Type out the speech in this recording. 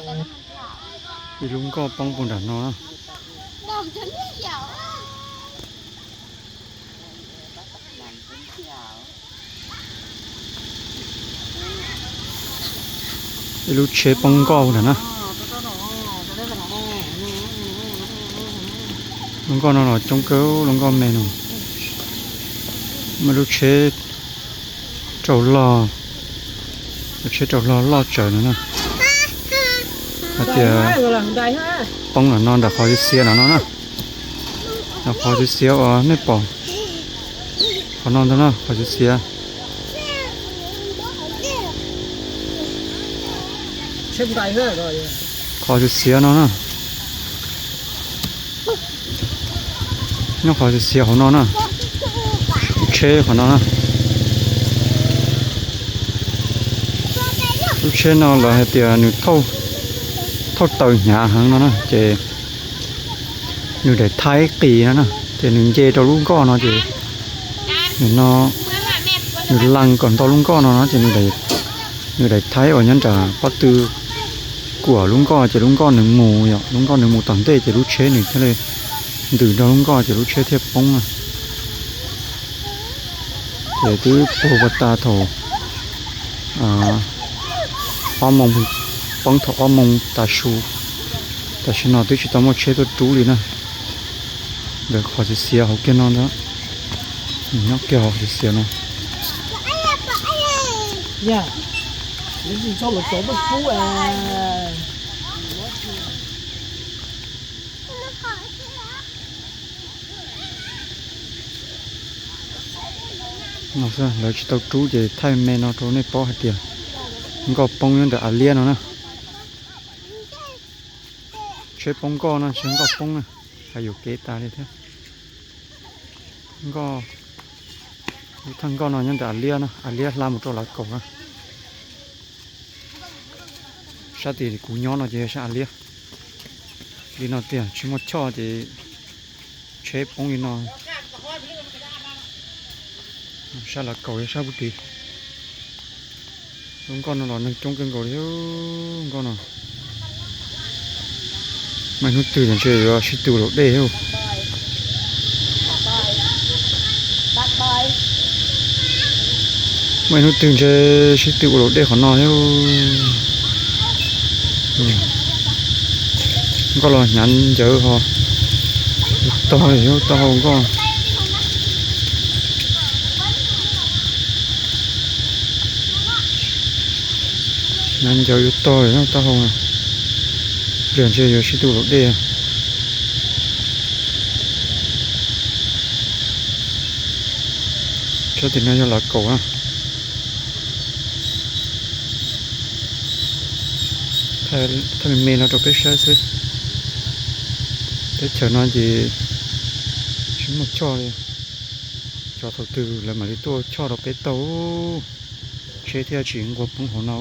Ib lub nkoj poob puag nram no na. Ib lub tsheb poob nkoj puag nram na. Lub nkoj no los coob kawg, lub nkoj me no. Muaj lub tsheb rau log, lub tsheb rau log loj tsawv no na. Hais tias poob nram no nram qhov xiav xiav no no na. Nram qhov xiav xiav uas nej pom qhov no ntag na, qhov xiav xiav. Qhov xiav xiav no na. Nyob qhov xiav xiav hauv no na. Lub tsheb qhov no na. Lub tsheb no lawv hais tias nws thauj taws hnyav heev no na, ces nws daim thaib qis no na, ces nws nce rau lub nkoj no ces nws no, nws lees kom nto lub nkoj no no ces nws daim thaib uas nyob nram pob tw kuam lub nkoj ces lub nkoj nws mus yom, lub nkoj nws mus tom ntej ces lub tsheb nws thiaj li ntws nrog lub nkoj ces lub tsheb thiaj poob na. Ces twb puag pas tas thaum ob moos, poob thaum ob moos tav su, tam sim no twb tsis tau muaj tsheb tuaj rub li na. Ntawm qhov xiav xiav hauv kiag no ntag, nyob kiag hauv xiav xiav no. No xwb, lawv tsis tau rub ces thaij me no rau nej paub hais tias nkoj poob nyob ntawm av liab no na. Tsheb poob nkoj no, tsheb nkoj poob na, hais yuam kev tas li thiab. Nkoj, lub thaj nkoj no nyob ntawm av liab no, av liab hla mus rau Lav Kaum na. Sab tim kuv nyob no ces sab av liab. Li no tiag, tsis muaj choj ces tsheb poob li no. Sab Lav Kaum, sab pub tis. Lub nkoj no los neeg coob kawg nkaus li, nkoj no. Muaj ib hnub twg ntshe yuav sib tw ua luam dej. Muaj ib hnub twg ntshe sib tw ua luam dej qhov no thiab. Nkoj los hnyav ncawv ho, tog li taub hau nkoj. Hnyav ncawv yuav tog li taub hau. Pliag ntshe yuav sib tw ua luam dej. Sab tim no yog Lav Kaum na. Thaij me me no rau peb saib xwb. Teb chaws no ces tsis muaj choj li. Cov thaum twg lawv mam li tuaj choj rau peb taug, tsheb thiaj tsis nquag poob hauv no.